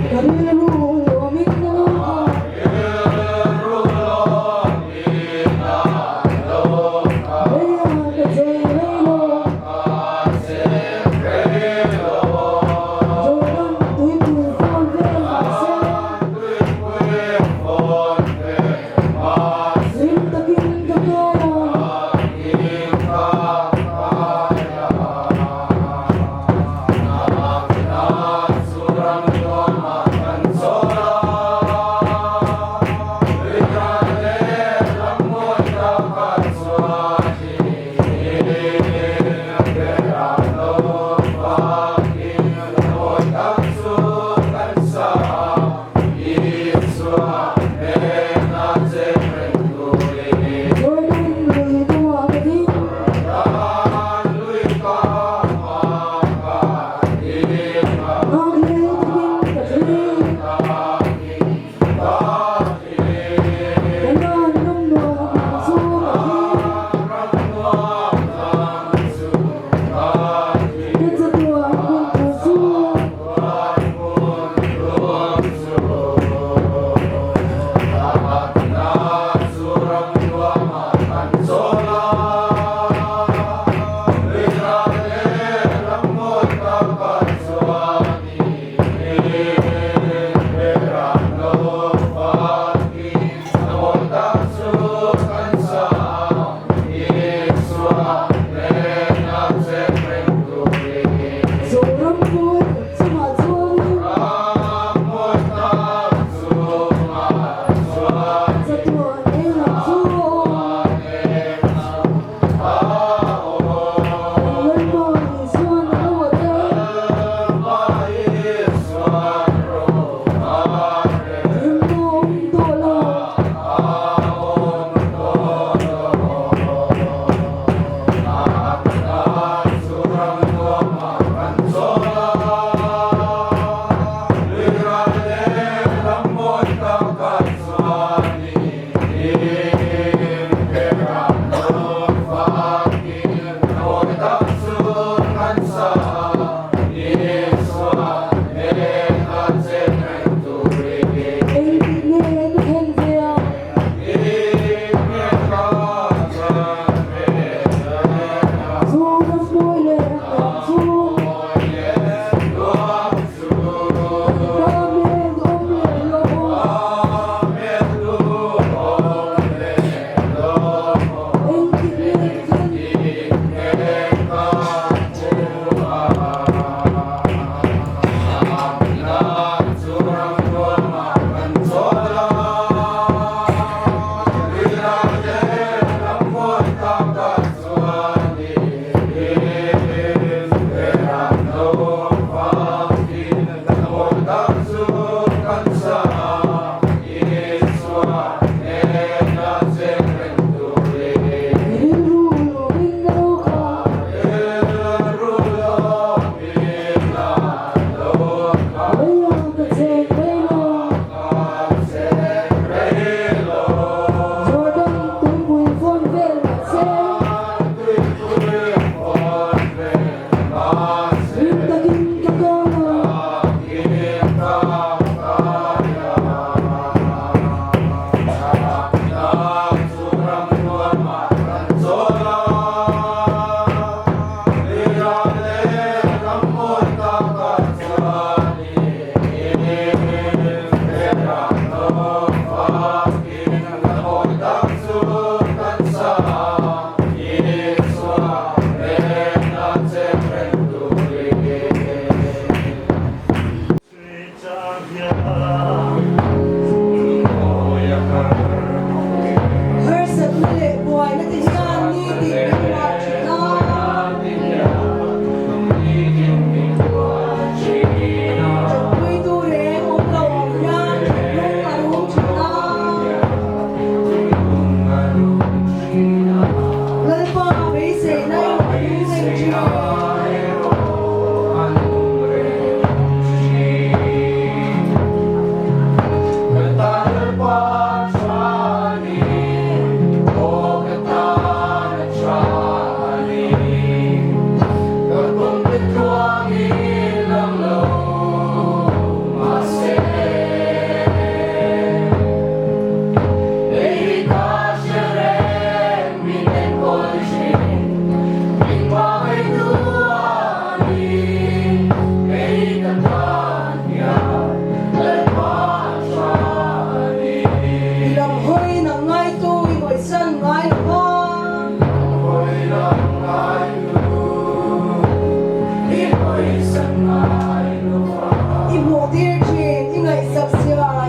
Ka rilru min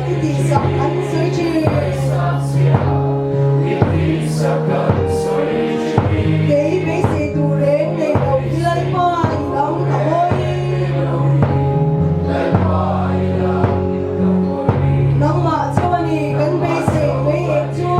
i tihsak an sawi thin. Kei beisei tur reng nei lo hi Lalpa i lam ka hawi. Nangmah chauh a ni kan beisei mai eng chu.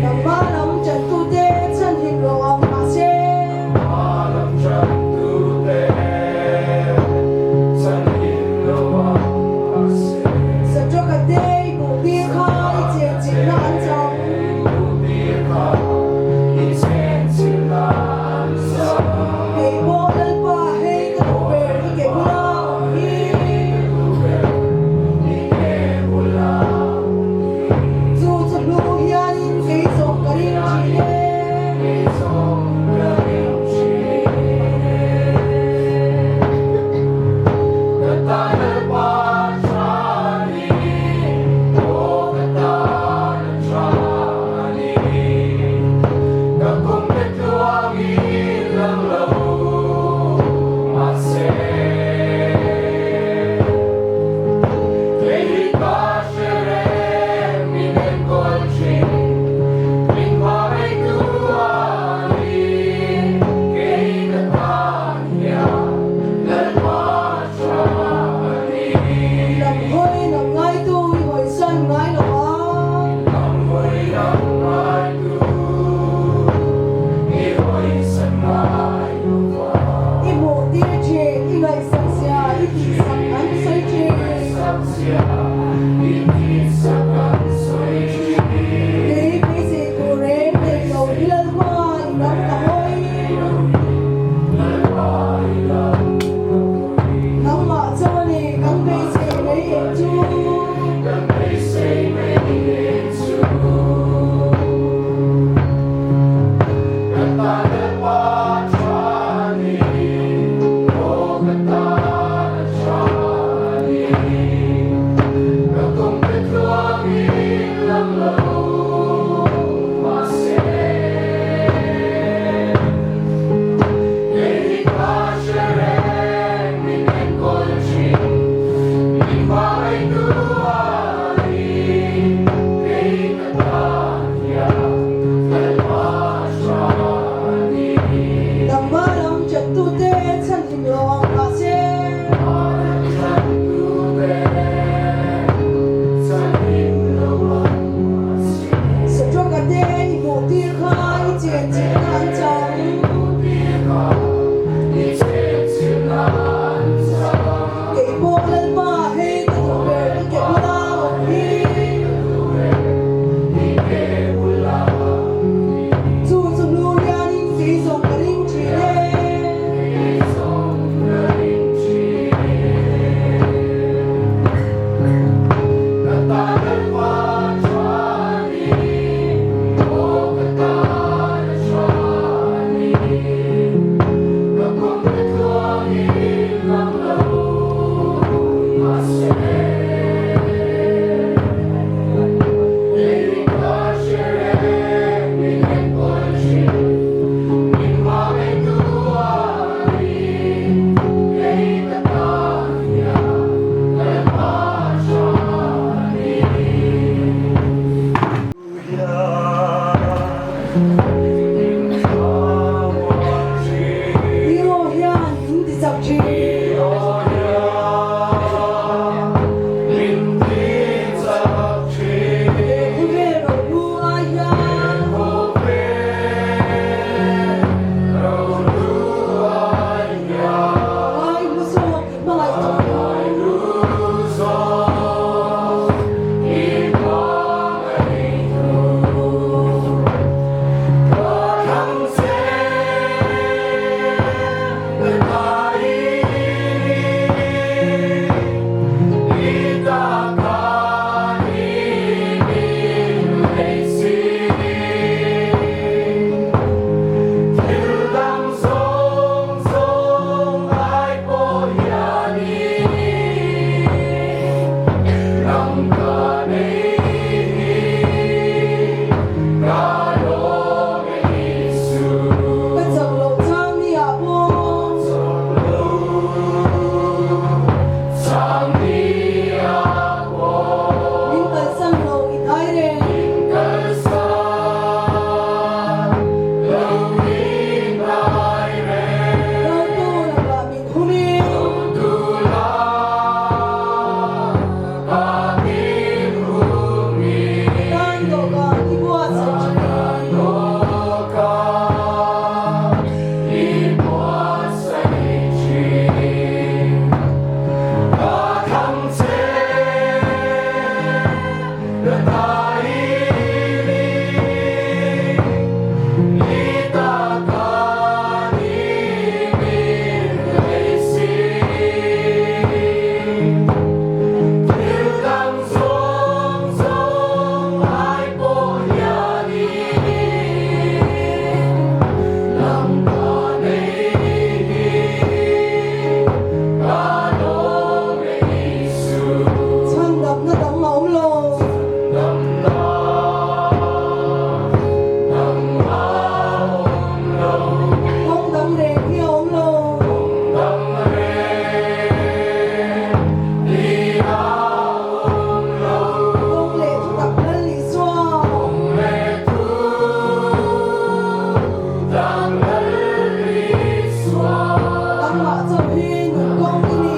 Nangmah lam chantute chhanhim lo ang mahse. Saṭaka te i buhtir kha i chenchilhna an chang. Kei pawh Lalpa hei ka duh ber i ke bula awm hi. Chu chu hlu hianin kei zawng ka ring thin e. Lam hawi lam ngaitu i hawisan ngai lo va. I hmuh tir thin, i ngaihsak zia, i tihsak an sawi thin. Kei beisei tur reng nei lo hi Lalpa i lam ka hawi. Nangmah chauh a ni kan beisei mai eng chu. Nangmah lam chattute chhanhim lo ang mahse. Saṭawka te i hmuh tir kha i chenchilhna an chang. Kei pawh Lalpa hei ka duh ber i ke bula awm hi. Chu chu hnu hianin kei zawng ka ring thin e. I aw hian min ti chak thin. He khawvel rohlu ai hian. Ngai hlu zawk i hmangaih tawh lo. reng hi a awm lo. Kawng leh thutak Lal Isua. Nangmah chauh hi nun kawng i ni.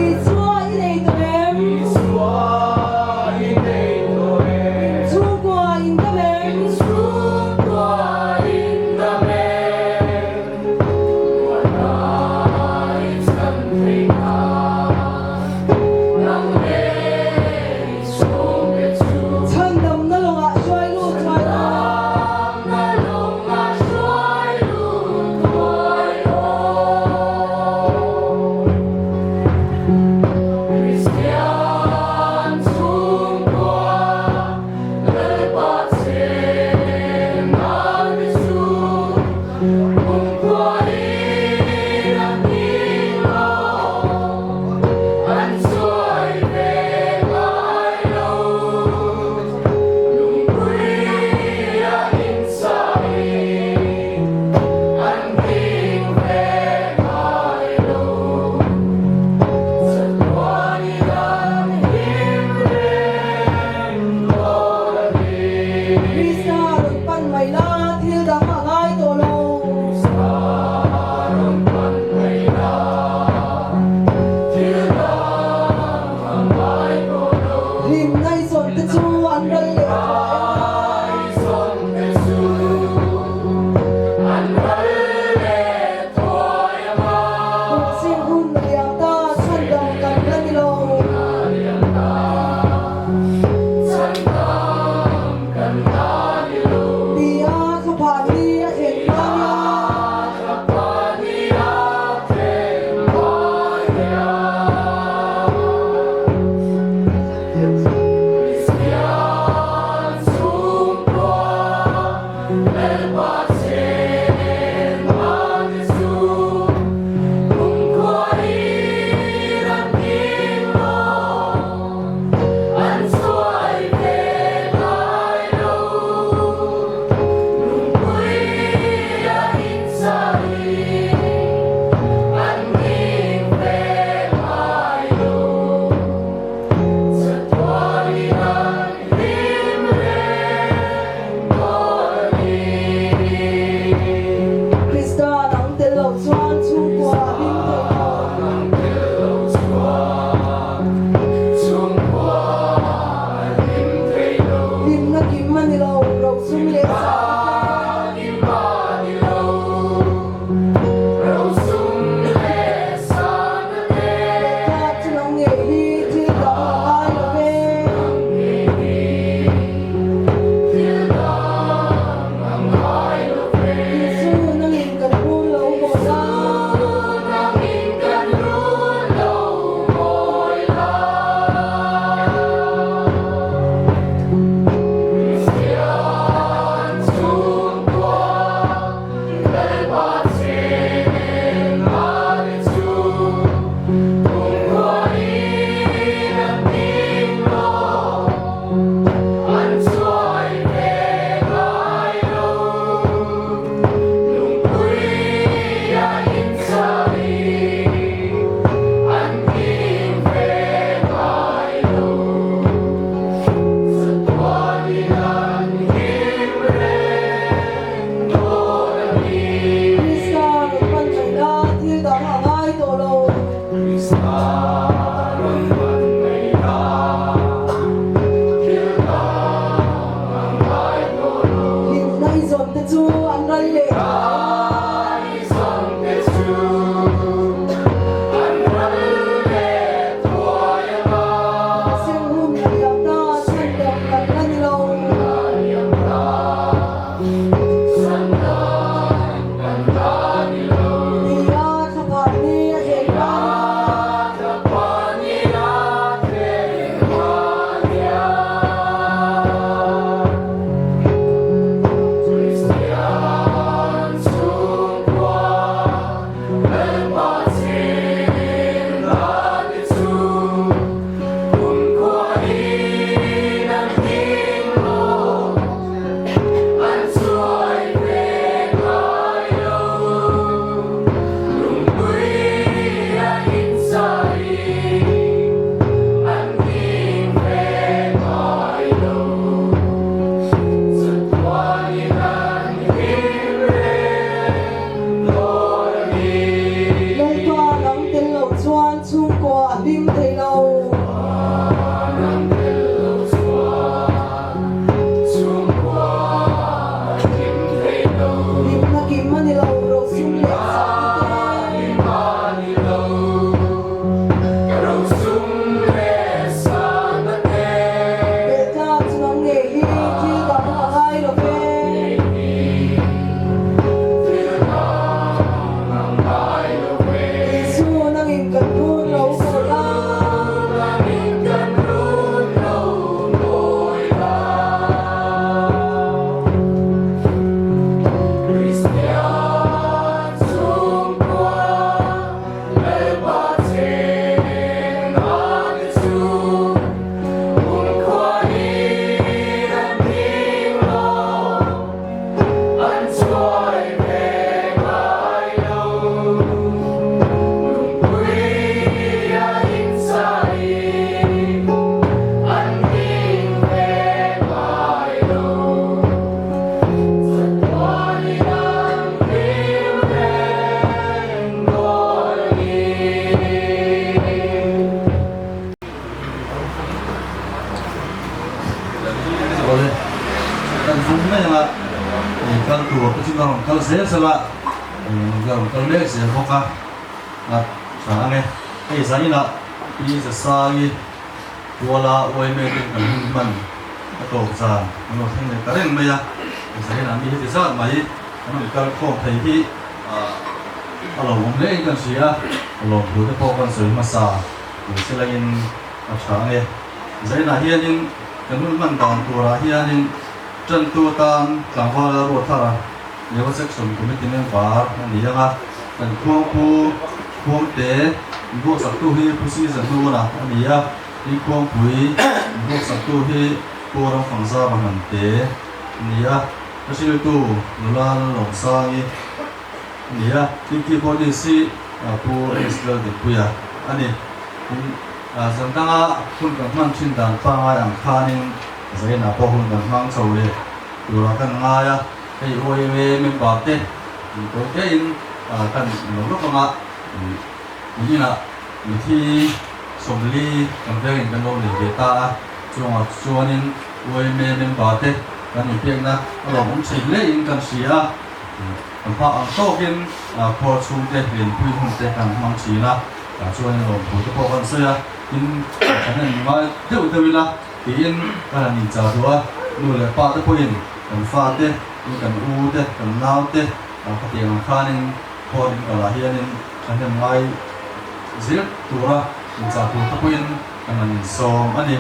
Isua i nei tawh em? Inchhungkua in dam em? Chhandamna lawngah hruai lut thuai aw. Krista rawn pan mai la, thil dang a ngai tawh lo. Hlim ngaihzawn te chu an ral leh thuai ang a. Duhzing hun a liam ta, chhandam kan la ni lo. Ti a thlaphan ni a thlen hma nia. Krista nang tel lo chuan chhungkua a hlim thei lo. Hlimna kim a ni lo, rosum leh sahna te. Lehkha chu nang ngei hi thil dang a ngai lo ve. Isu nangin kan pum lo haw la. chu la rawn kal zel zel a, la rawn kal mek zel bawk a, a tha ang e. Hei zainah Pi Zasangi Kuala uaime ten kan hun hman a tawp zan an lo thleng leh ta reng mai a, zainah mi heti zat mai kan rawn kal khawm thei hi a lo awm hle in kan hria a, lawmthu te pawh kan sawi hmasa ni se langin a tha ang e. Zainah hianin kan hun hman dan turah hianin Tantu atan tlangvala Ruathara Leo Section Committee member a ni ang a, kan khuangpu Khuangte inbuaksaktu hi Pu Sizahnuna a ni a, tin Khuangpui inbuaksaktu hi Pu Ramfangzara Hnamte a ni a, ka hriltu nula Lalawmsangi a ni a, tin keyboardist hi Pu Israel Dikpuia a ni. Tin, zan danga hun kan hman thin dan pangngai ang khanin Zainah pawh hun kan hmang chho leh turah kan ngai a, hei OMA member te intawi tein kan lo lawk ang a, niminah mithi 40 kan vengin kan lo nei ve ta a, chungah chuanin OMA member te kan inpekna a lawmawm thin hlein kan hria a, kan hma ang tawkin khuar chhungte lenpui hun te kan hmang thin a, tah chuanin lawmthu te pawh kan sawi a, tin kan en ngai deuh deuh ila. Tiin ka han inchah duh a, nu leh pa te pawhin kan fa te, tin kan u te, kan nau te khatiang ang khanin khawn in kalah hianin thahnem ngai zel tura inchah tur te pawhin kan han insawm a ni.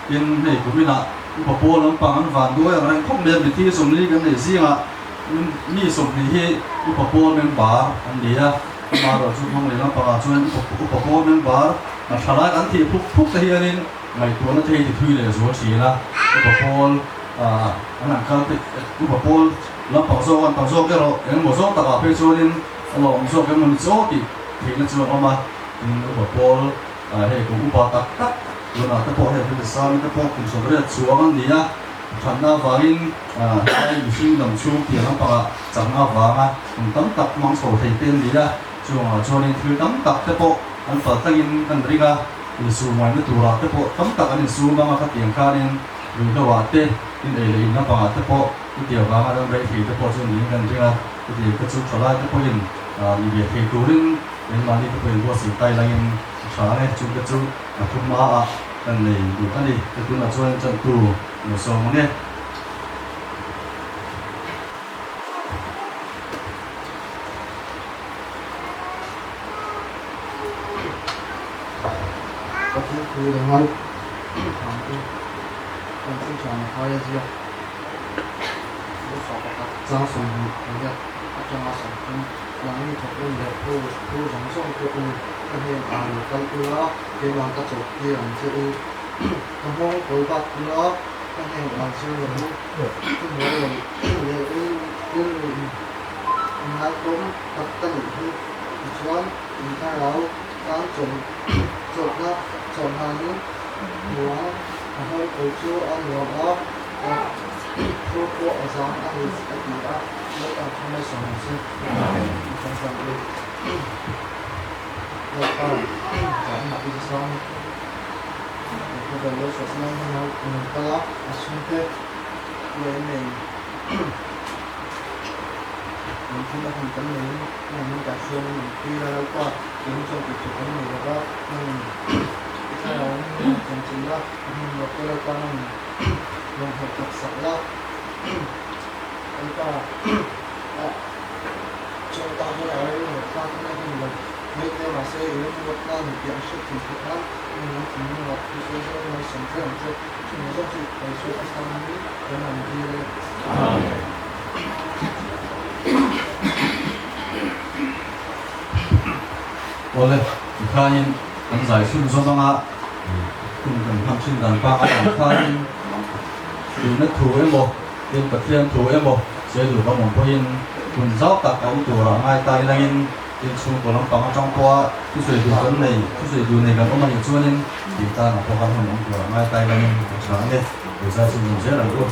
Tin, hei kuminah upa pawl lampang an van duai ang reng khawp mai a, mithi 40 kan neih zingah mi 20 hi upa pawl member an ni a, amaherawhchu hmang leh lampangah chuan upa pawl member thalai kan thih phuk phuk te hianin Ngaihtuahna te hi ti thui leh zual thin a, Upa Paul an han kal te, Upa Paul lampang zawk an tam zawk erawh engemaw zawk takah phei chuanin a lawm zawk emaw ni chaw tih theihna chu a awm a, tin Upa Paul hei kum upa tak tak tunah te pawh hei hmeichhe sami te pawh kum 80 chuang an ni a, thatna avangin helai mihring dam chhung pian lampangah chakna avanga kum tam tak hmang chho thei te an ni a, chungah chuanin thil tam tak te pawh an fal tlangin kan ring a. Insum ngaihna turah te pawh tam tak an insum ang a, khatiang khanin ruihhloah te, in ei leh in lampangah te pawh chutiang vanga ram rei thei te pawh chu niin kan ring a, chutiang te chu thalai te pawhin ni ve thei turin engmahni te pawhin buatsaih tai langin a tha ang e, chungte chu a thu hmaah kan nei duh a ni. Hei tunah chuan chantu lo sawm ang e. Pathian thu leh ngai thang te kan thil tha na khai a ziak Lufa pakhat chang 28 atanga 30 nangni thawk un leh thu thu zawng zawng te u ka hnen ah lo kal ula keimah ka chawp tir ang che u ka nghawng kawl bak ula ka hnen ah zir rawh u thuhnuai lo leh rilru in Inngaihtlawm tak ka nih hi tichuan in thlarau tan chawlhna chawlhnanin hmuang a nghawngkawl chu a nuam a, a phur pawh a zang a ni a ti a, Lalpa thu mai sawm ang che. Amen. Changchang u. Lalpa zahna i zang khawvel lo chhuahsan a hmun a lo kal a, a chhungte leh nei. Engtin a hun kan neiin nang min dah hruai in min pui a, Lalpa keini chuan tih theih kan nei lo va, nangin i thlarau in min rawn chawmchilh la, i hmun lawk te Lalpa nangin rawn hnawh tak sak la, Lalpa chuan ta hian a rei lo thlak in a hun lo mai te mahse i remruatna ni tih an hriat thei theih nan nangin an thinlung ah thu sawi zawng malsawm zel ang che. Chumi zawng chu Isua Krista hmingin kan han dil e. Amen. Awle, tikhanin kan zai chhun zawm anga hun kan hman thin dan pangai ang khanin tuna thu emaw tin Pathian thu emaw sawi duh kan awm pawhin hun zau tak a awm turah ngai ta ilangin tin chhungkaw lampang atang pawha thusawi duh kan nei thusawi duh nei kan awm anih chuanin Tih tan a pawh a hun awm tur a ngai tai langin a tha ang e, Rizal chu nun zel ang u.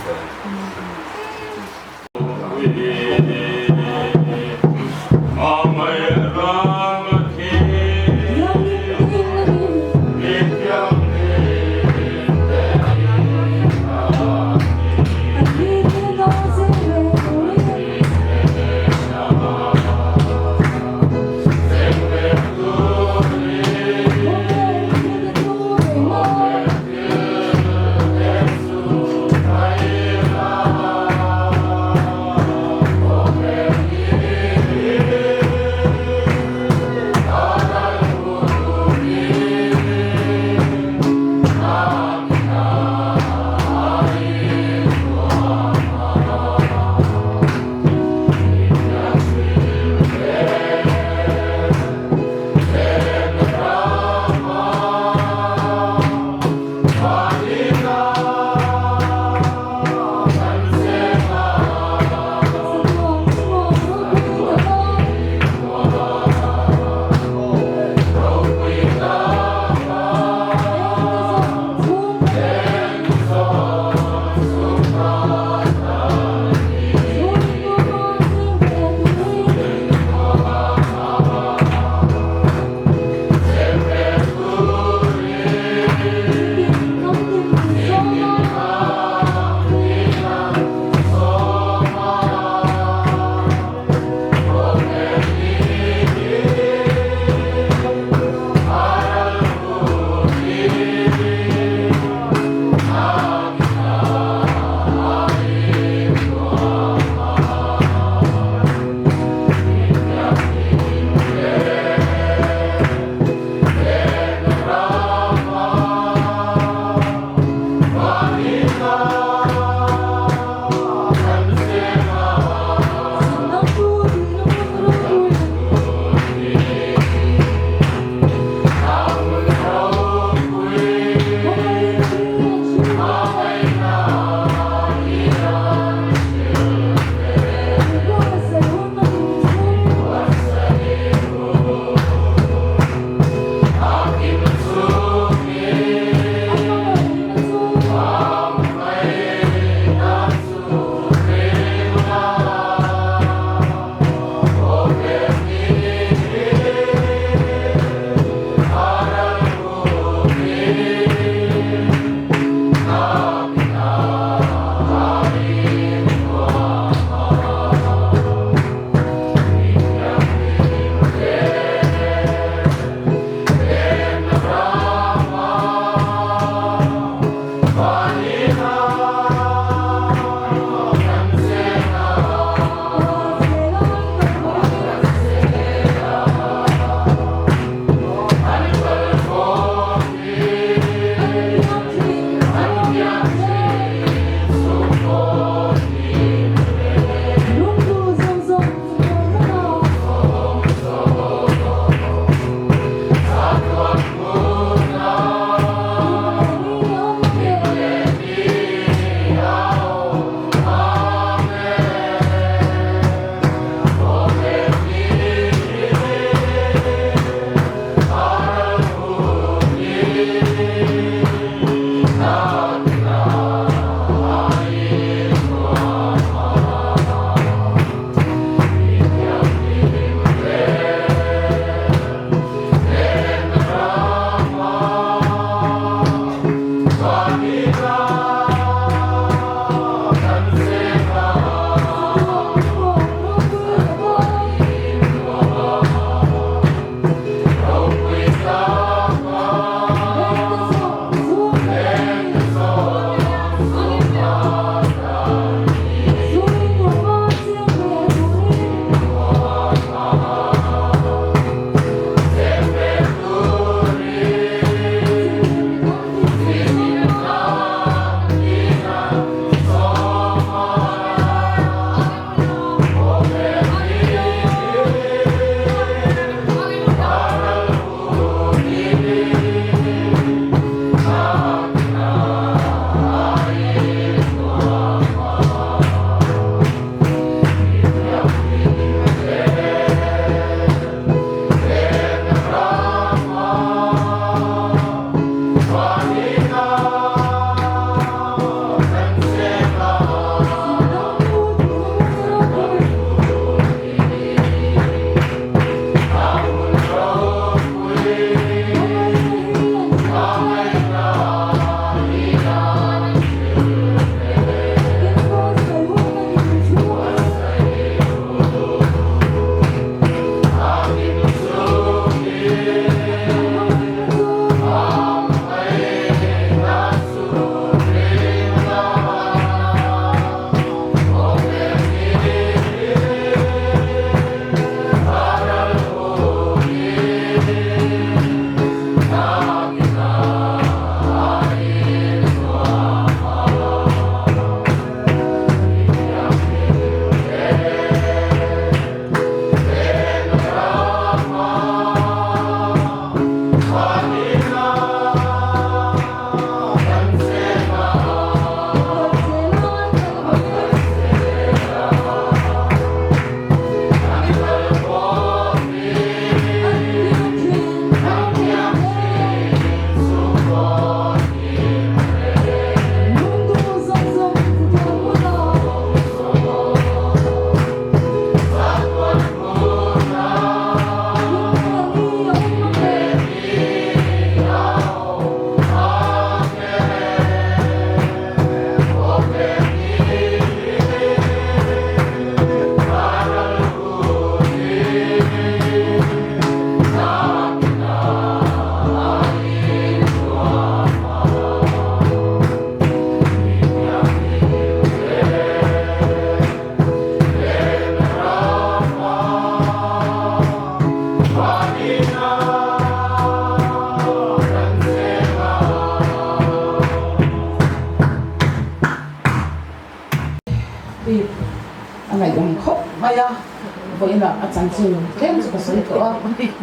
Vawiinah a chanchin tlem chu ka sawi tawh a,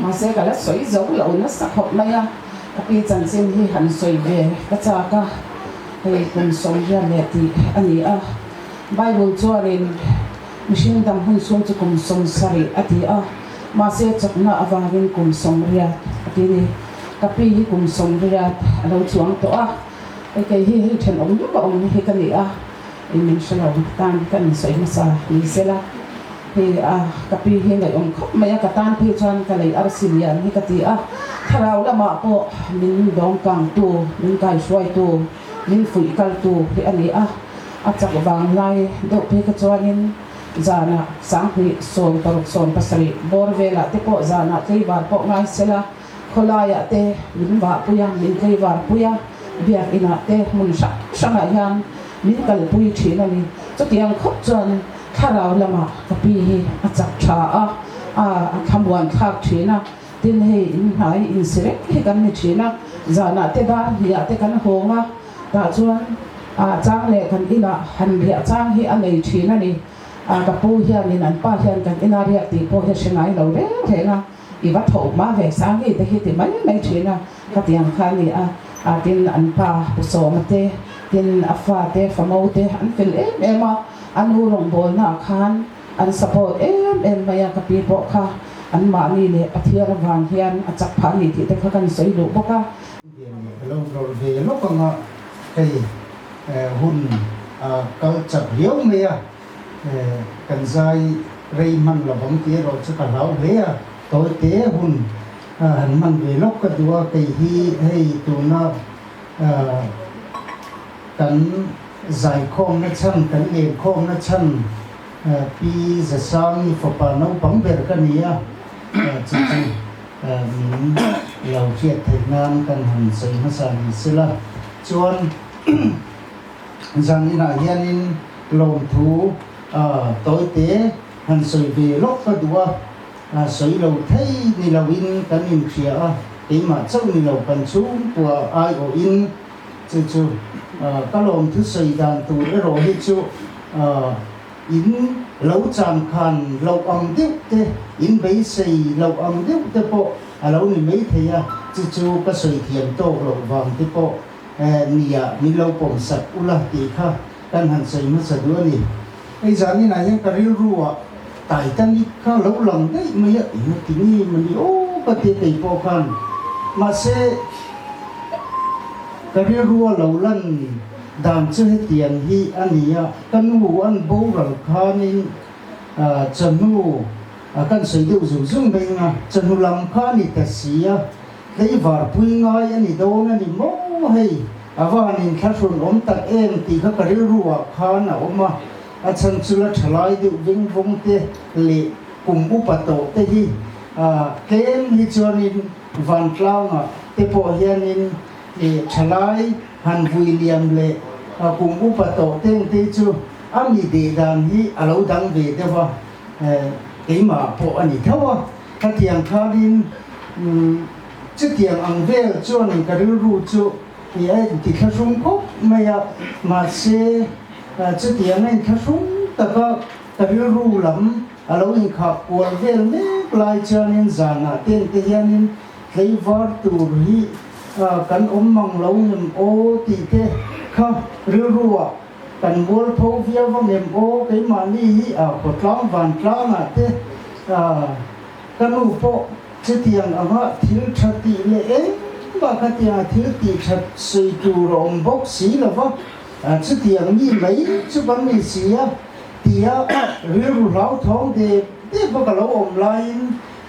mahse ka la sawi zo lo nasa khawp mai a, ka pi chanchin hi han sawi ve ka chak a, hei kum 80 leh tih a ni a, Bible chuanin mihring dam hun chhung chu kum 70 a ti a, mahse chakna avangin kum 80 a ti ni. Ka pi hi kum 80 a lo chuang tawh a, hei kei hi hei thenawm lawk a awm hi ka ni a. In min hre lo tan ka insawi hmasa ni sela, hei a ka pi hi ngaihawm khawp mai a, ka tan phei chuan ka lei arsi lian hi ka ti a, thlarau lamah pawh min dawng kangtu, min kaihruaitu, min fuih kaltu hi a ni a, a chak vang lai deuh phei kha chuanin zanah 2000 16 17 bawr velah te pawh zanah tleivar pawh ngai sela, Khawlaiah te min vahpui a, min tleivarpui a, biakinah te hmun hrang hrangah hian min kalpui thin a ni. Chutiang khawp chuan thlarau lamah ka pi hi a chak tha a, a thlamuan thlak thin a. Tin hei inhnai insi reng hi kan ni thin a, zanah te dar hniah te kan hawng a, tah chuan chang leh kan inah han riah chang hi a nei thin a ni. Ka pu hianin an pa hian kan ina riah tih pawh hi a hre ngai lo reng reng a. I va tho hma ve sang hi te hi ti mai mai thin a, khatiang kha a ni a, a tin an pa Pu Sawma te, tin a fa te, famo te an fel em em a, a nu rawngbawlna ah khan an support em em mai a, ka pi pawh kha an mahni leh Pathian avang hian a chak phah a ni tih te kha kan sawi duh bawk a. Ka lo rawlh ve lawk ang a, hei hun a kal chak riau mai a. Kan zai rei hman lo vang tih erawh chu ka hlau hle a, tawi te hun han hman ve lawk ka duh a, kei hi hei tuna kan zaikhawmna chhan, kan lenkhawmna chhan Pi Zasangi fapa naupang ber ka ni a, chu chu min lo hriat theih nan kan han sawi hmasa ni sela chuan Zan inah hianin lawmthu tawite han sawi ve lawk ka duh a, sawi lo thei ni loin kan inhria a, keimah chauh ni lo kan chhungkua aiawhin chu chu ka lawmthu sawi dan tur erawh hi chu in lo chan khan loh ang deuh te, in beisei loh ang deuh te pawh a lo ni maithei a, chu chu ka sawi thiam tawk loh vang te pawh Nia, min lo pawm sak ula tih kha kan han sawi hmasa duh a ni. Hei zaninah hian ka rilru ah Titanic kha lo lang daih mai a, eng ti nge mawni aw ka ti a kei pawh khan. Mahse, ka rilru a lo lan dan chu hetiang hi a ni a, ka nu an boral khanin chawhnu kan sawi deuh zung zung mai ang a, chawhnu lam kha a ni ta si a, Tleivar pui ngai a ni dawn a ni maw hei? A va han inthlahrun awm tak em tih kha ka rilru ah khan a awm a, a chhan chu la thalai deuh veng vawng te leh kum upa tawh te hi tlem hi chuanin vantlangah te pawh hianin thalai han vui liam leh kum upa tawh teng te chu a mi deh dan hi a lo dang ve deuh a, keimah pawh a ni tho a. Khatiang khanin chutiang ang vel chuanin ka rilru chu i a intithlahrung khawp mai a, mahse chutiang a inthlahrung taka ka rilru lam a lo inkhah kual vel mek lai chuanin zanah ten te hianin tleivar tur hi kan awm mang lo ngem aw tih te kha rilruah Kan mualpho viau vang em aw, keimahni hi a khawtlang vantlangah te ka nu pawh chutiang anga thil tha tih leh engmah khatianga thil tih that sawi tur a awm bawk si lo va, chutiang mi mai chu kan ni si a tia rilru hlauthawng dep dep a ka lo awm laiin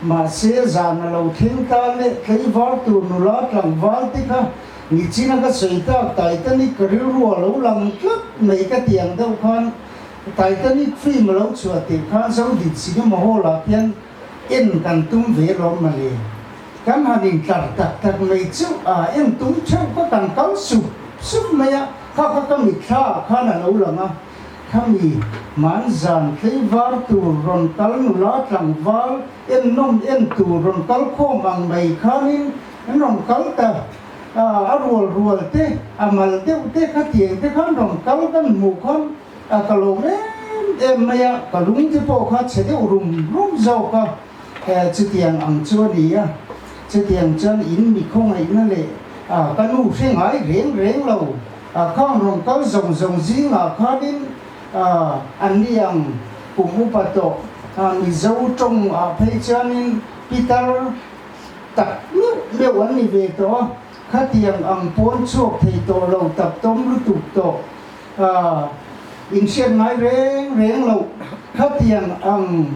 mahse zan a lo thleng ta leh tleivar tur nula tlangval te kha Nichina ka sawi tak Titanic ka rilru a lo lang tlat mai ka ti ang deuh khan Titanic film a lo chhuah tirh khan Zodin Cinema Hall ah khian en kan tum ve lawm mawle. Kan han intlar tak tak mai chu a en tum theuh kha kan kal sup sup mai a, kha kha ka mitthla ah khan a lo lang a, khami hmanzan tleivar tur rawn kal nula tlangval en nawm en tur rawn kal khawm ang mai khanin An rawn kal ta a, a rual rual te, a mal deuh te kha tiang te khan rawn kal kan hmuh khan a ka lo em em mai a, ka lung te pawh kha chhe deuh rum rum zawk a, chutiang ang chu a ni a, chutiang chuan in mi khawngaihna leh ka nu hre ngai reng reng lo, khang rawn kal zawng zawng zingah khanin an ni ang kum upa tawh Mizo tawng ah phei chuanin pitar tak meuh meuh an ni ve tawh a, khatiang ang pawn chhuak thei tawh lo tak tawm lutuk tawh inhriat ngai reng reng loh, khatiang ang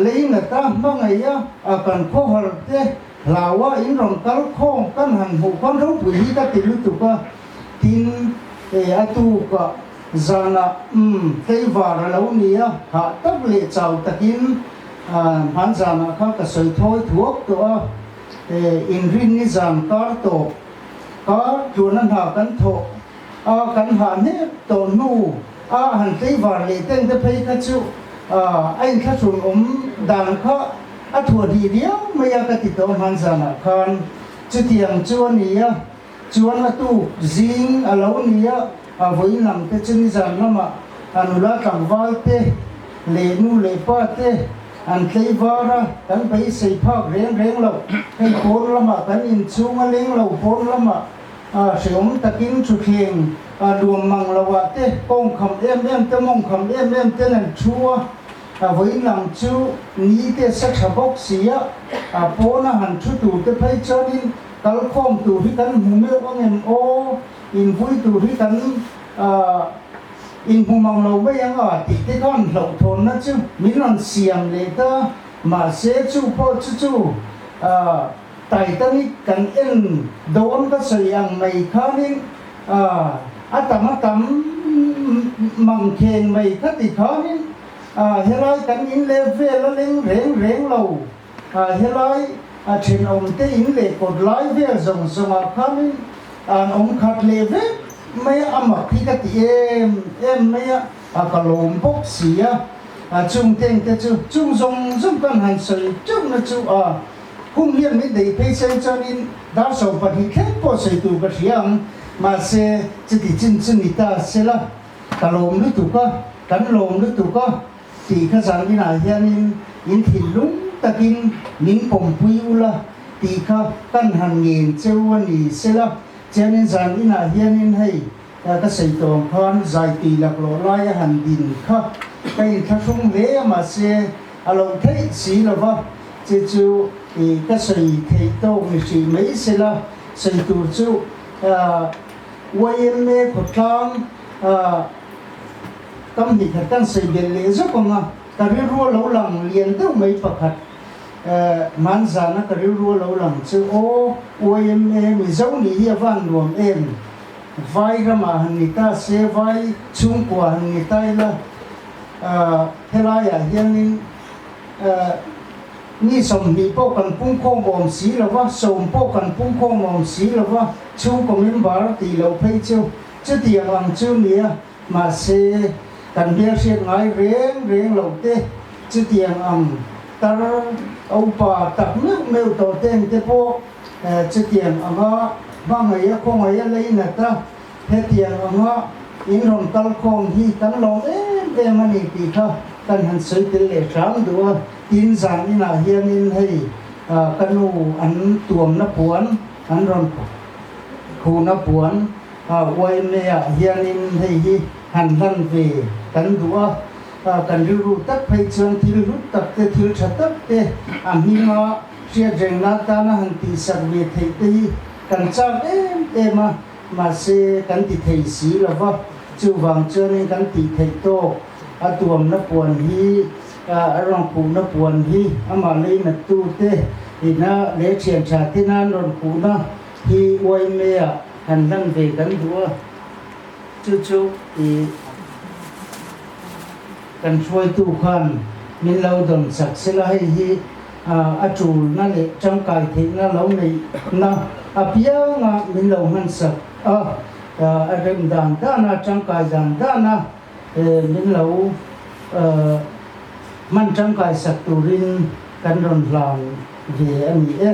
lei nata hmangaih a kan khawhar te hlau a in rawn kal khawm kan han hmuh khan ropui hi ka ti lutuk a, tin a tukah Zanah umm tleivar a lo ni a, hah tak leh chau takin hman zanah kha ka sawi thawi thuak tawh a, inrin ni zan kar tawp kar tluana hna kan thawh a, kan hah hnep tawh hnu a han tleivar leh teng te phei kha chu a inthlahrun awm dan kha a thuah hnih riau mai a ka ti tawh hman zanah khan chutiang chu a ni a. Chuan a tuk zing a lo ni a, a vawiin lam te chu nizan lamah a nula tlangval te leh nu leh pa te an tlei var a, kan beisei phak reng reng lo. Hei pawn lamah kan inchhung a leng lo, pawn lamah hrehawm takin thutthleng nuam mang lo ah te kawng kham em em te mawng kham em em ten an thu a, a vawiin lam chu ni te sa tha bawk si a, pawna han thu tur te phei chuanin Kal khawm tur hi kan hmu meuh ang em aw, invui tur hi kan inhmu mang lo mai ang a tih te khan hlauhthawnna chu min rawn siam leh ta. Mahse chu pawh chu chu Titanic kan en dawn ka sawi ang mai khanin a tam a tam mang kheng mai kha ti khanin helai kan in leh vel a leng reng reng lo. Helai a thenawm te in leh kawt lai vel zawng zawngah khanin an awm khat leh vek mai a, a mak hi ka ti em em mai a, a ka lawm bawk si a, a chung teng te chu chung zawng zawng kan han sawi teuh na chu a hun hian min deih phei seng chuanin dar 12 thleng pawh sawi tur ka hria ang, mahse chuti chin chu ni ta sela ka lawm lutuk a, kan lawm lutuk a. Tih kha zan inah hianin in thinlung takin min pawmpui ula tih kha kan han ngen cheu a ni sela. Chuanin zan inah hianin hei ka sawi tawh ang khan zai tui laklawh lai a han din kha ka inthlahrung hle a mahse a loh theih si lova che chu ka sawi theih tawk ni hrih mai sela sawi tur chu yma khawtlang Kam hnih khat kan sawi belh leh zawk ang a, ka rilru a lo lang lian deuh mai pakhat hman zana ka rilru a lo lang chu aw yma Mizo nih hi a van nuam em, vai ramah han ni ta se, vai chhungkua han ni ta ila helaiah hianin ni 20 pawh kan pungkhawm awm si lova, 10 pawh kan pungkhawm awm si lova, chhungkaw member tih loh phei chu chutiang ang chu nia. Mahse, kan hmelhriat ngai reng reng loh te, chutiang ang tar a upa tak meuh meuh tawh te ang te pawh chutiang anga hmangaih a khawngaih a leinat a, hetiang anga in rawn kal khawm hi kan lawm em em a ni tih kha kan han sawi tel leh hram duh a. Tin, zan inah hianin hei ka nu an tuamna puan, an rawn khuhna puan, YMA-ah hianin hei hi han hlan ve kan duh a, kan rilru tak phei chuan thil hlut tak te, thil tha tak te a hminga hriat rengna atana han tihsak ve theih te hi kan chak em em a, mahse kan ti thei si lo va, chuvang chuanin kan tih theih tawk a tuamna puan hi, a rawn khuhna puan hi amah leinattu te ina leh thian tha te nan rawn khuhna hi YMA-ah han hlan ve kan duh a, chu chu i kan hruaitu khan min lo dawn chak sela hei hi a tulna leh tangkai theihna lo neihna apianga min lo hmansak a, a rem dan dana tangkai dan dana min lo hman tangkai sak turin kan rawn hlan ve a ni e.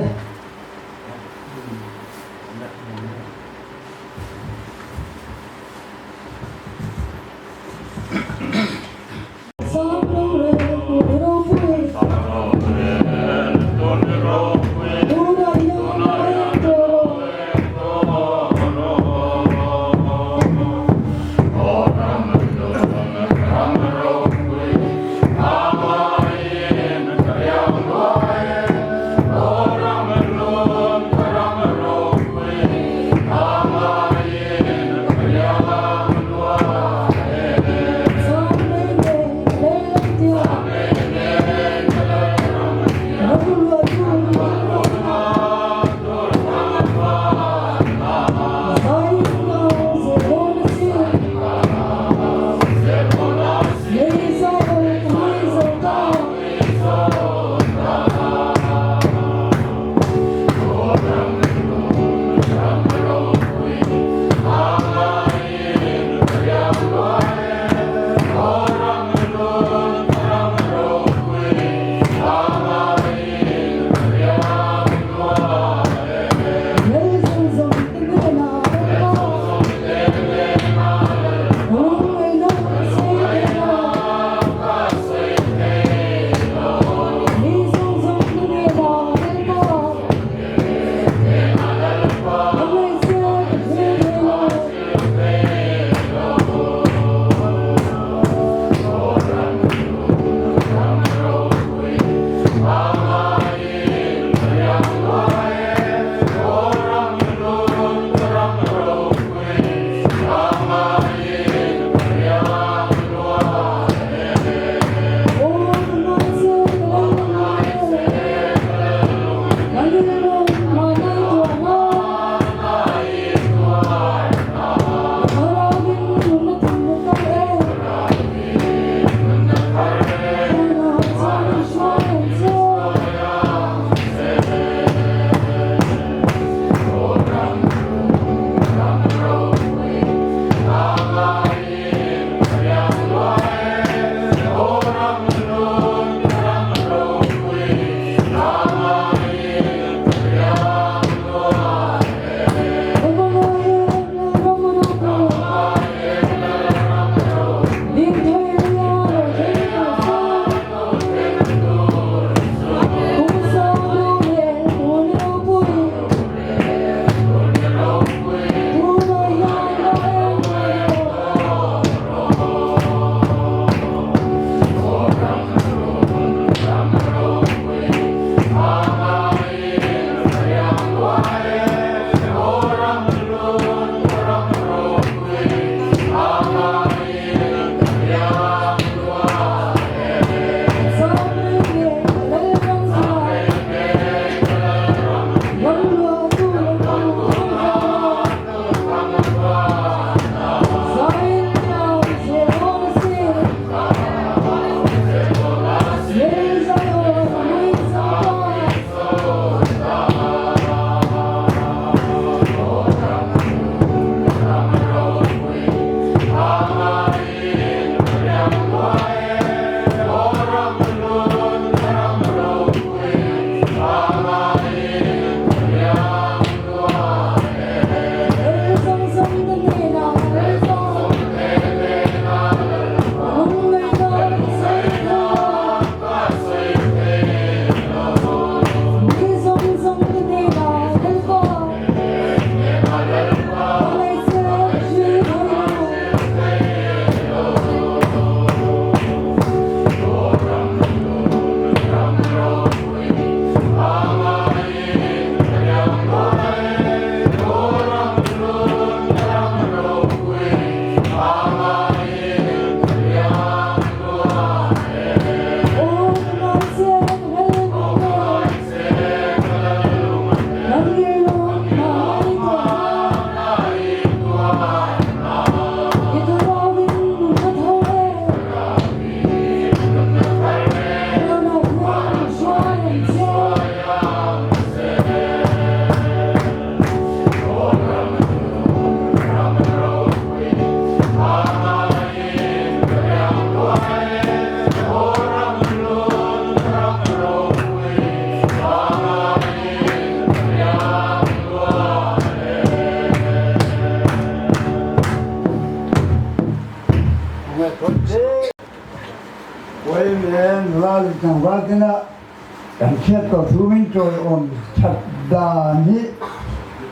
Kan hriat tawh thu min tawiawm that dan hi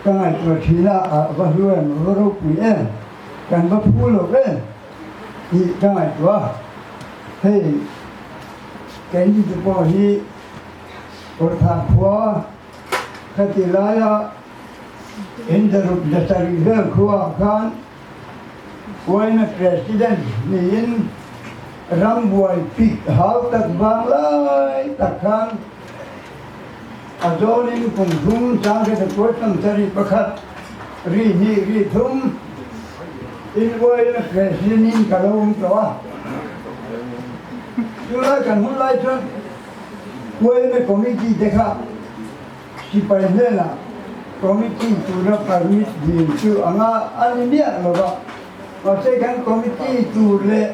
ka ngaihtuah thin a, a va hlu em, a va ropui em, kan va phu lo em tih ka ngaihtuah a. Hei keini te pawh hi Kawrthah khua khati laia Indaruk Zasarih vel khuaah khan Uaina President niin rambuai pik hau tak vang lai tak khan a zawnin kum thum changkhat a kuat tam sarih pakhat ri hnih ri thum in Uaina President in ka lo awm tawh a. Chulai kan hun lai chuan Uaina Committee te kha Sipai hnenah committee tura permit dil chu a nga a ni miah lo va, mahse kan committee tur leh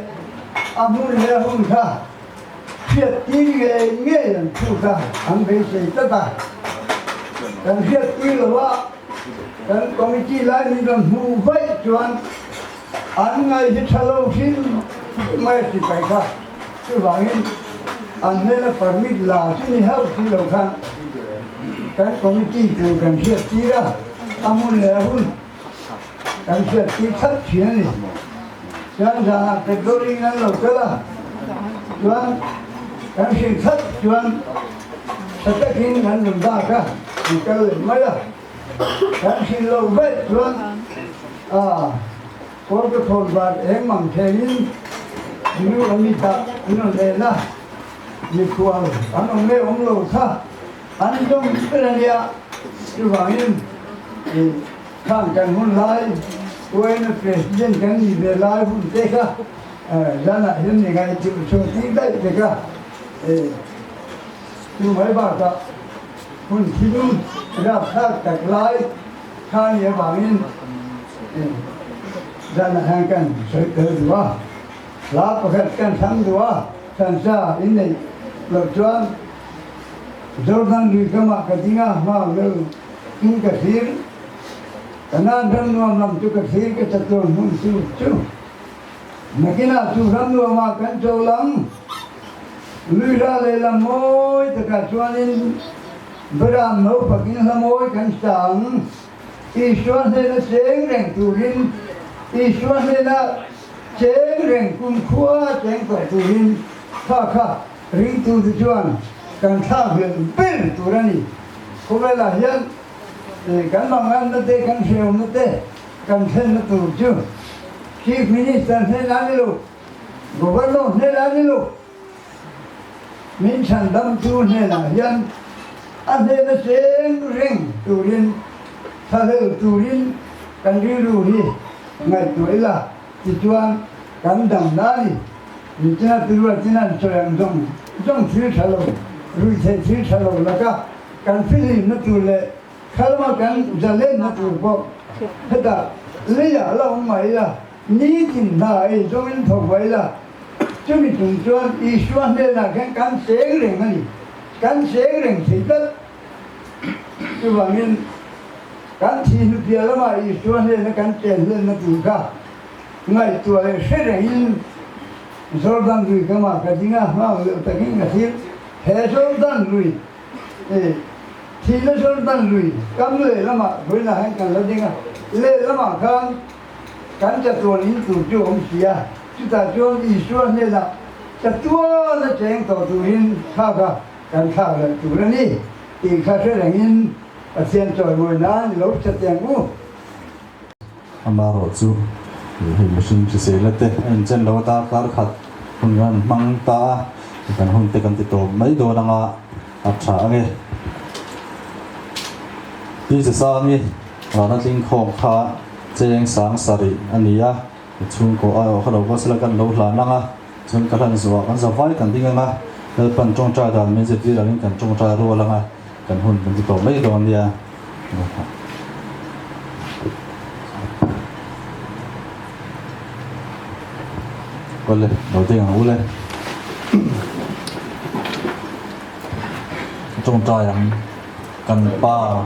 a hmun leh a hun kha hriat tir ngei ngei an phut a, an beisei tlat a. Kan hriat tir lo va, kan committee lai min rawn hmuh vaih chuan an ngai hi tha lo hrim mai a sipai kha. Chuvangin an hnena permit la chu ni hauh si lo khan kan committee tur kan hriat tir a, a hmun leh a hun kan hriat tir that thin a ni. Chuan zanah petrol-in an lo kal a, chuan kan hrilh that chuan tha takin an rawn dak a, an kal leh mai a. Kan hrilh loh vaih chuan a. Kawlka thawn van eng mang theiin nu a mit ah an rawn en a, mikhual an awm nge awm lo kha an zawng ber a nia. Chuvangin khang kan hun lai UNO President kan nih ve lai hun te kha zanah hian ni ngaihtuah chhuah tir daih te kha. Chu mai bakah hun thim rapthlak tak lai kha ni avangin zanah hian kan sawi tel duh a, hla pakhat kan thlang duh a, thlansa inneih loh chuan Jordan lui kamah ka ding a, hma leu in ka thlir, Kanaan ram nuam lam chu ka thlir ka chatuan hmun chu chu. Nakinah chu ram nuamah kan cho lang. Luira lehlam mawi takah chuanin Beram no pakin hla mawi kan sa ang. Isua hnena cheng reng turin, Isua hnena cheng reng kumkhua cheng tawh turin kha kha ringtute chuan kan thlak hlelh ber tur a ni. Khawvelah hian kan manganna te, kan hrehawmna te, Kan thlenna tur chu Chief Minister hnenah ni lo, Governor hnenah ni lo, min chhandamtu hnenah hian a hnena cheng reng turin, thlahlel turin kan rilru hi ngaihtuah ila tichuan kan damna a ni. Nichina Tirua Chinan sawi ang zawng zawng thil tha lo, ruihtheih thil tha lo laka kan fihlimna tur leh Khalma kan zalenna tur pawh hetah leiah la awm mai ila, nitin hna ei zawngin thawk mai ila, chumi chung chuan Isua hnenah khian kan cheng reng a ni, kan cheng reng thei tlat. Chuvangin kan thih hnupiah lamah Isua hnena kan chen hlenna tur kha ngaihtuah leh hre rengin Jordan lui kamah ka ding a, nghak leuh takin ka thlir. He Jordan lui Thihna Jordan lui kam lehlamah vawiinah hian kan la ding a, lehlamah khan kan chatuan in tur chu a awm si a, chutah chuan Isua hnenah chatuan a cheng tawh turin thlak a kan thlak leh tur a ni tih kha hre rengin Pathian chawimawi nan i lo hre teh ang u. Amaherawhchu hei mihring hrisel te a inchen lo a darkar khat hun kan han hmang ta a, kan hun te kan ti tawp mai dawn anga a tha ange. Pi Zasangi rana tling khawm kha cheng sang sarih a ni a, chhungkaw aiawh kha lo kal sela kan lo hlan ang a, chuan ka hlan zawhah kan zavai kan ding ang a, Lalpan tawngtai dan min zirtir angin kan tawngtai rual ang a, kan hun kan ti tawp mai dawn nia. Awle, lo ding ang ule. Tawngtai ang kan pa.